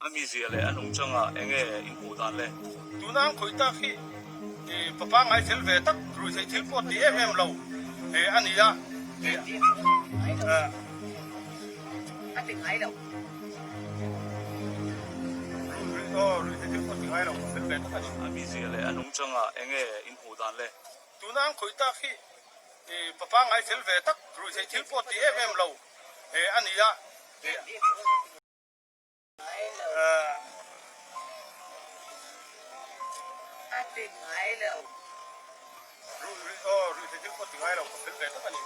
A mizia leh a nungchangah eng nge in hmuh dan le? Tuna an khawih tak hi pa pangngai fel ve tak, ruihtheih thil pawh ti em em lo a ni a. A ti ngai lo. Ruihtheih thil pawh ti ngai lo, pa fel ve tak a ni. A mizia leh a nungchangah eng nge in hmuh dan le? Tuna an khawih tak hi pa pangngai fel ve tak, ruihtheih thil pawh ti em em lo a ni a. A ti ngai lo. Ruih ruih aw ruih thei thil pawh ti ngai lo ka fel ve tak a ni.